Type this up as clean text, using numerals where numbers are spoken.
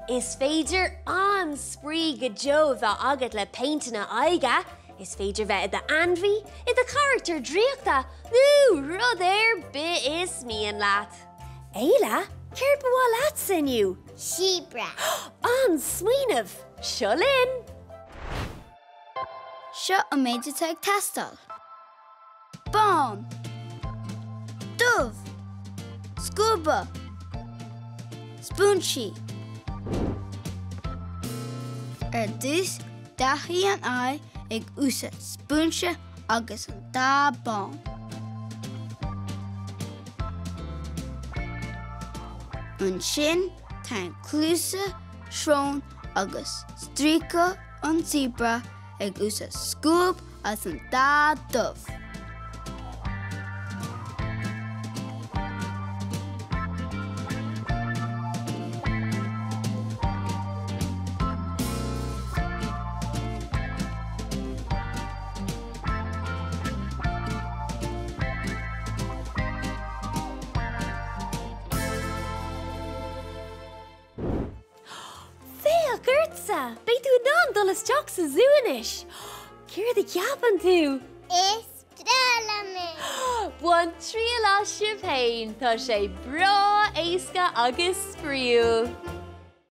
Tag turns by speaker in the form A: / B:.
A: Is féidir an-spraoi go deo a bheith agat le péinteanna aghaidhe. Is féidir bheith i d'ainmhí, i do charachtar draíochta nó rud ar bith is mian leat. Éile, céard ba mhaith leatsa inniu?
B: Síobra.
A: An-smaoineamh! Seo linn!
B: Seo an méid atá ag teastáil. Bán. Dubh. Scuaba. Spúinsí. Ar dtús, dathaigh an aghaidh ag úsáid spúinse agus an dath bán. Ansin, tarraing cluasa, srón agus stríoca an zebra ag úsáid scuab agus an dath dubh.
A: Féach ortsa! Beidh tú in ann dul isteach sa zú anois! Céard a cheapann tú?
B: Is breá liom é!
A: Bain triail as sibh féin, tá sé breá éasca agus spraíúil!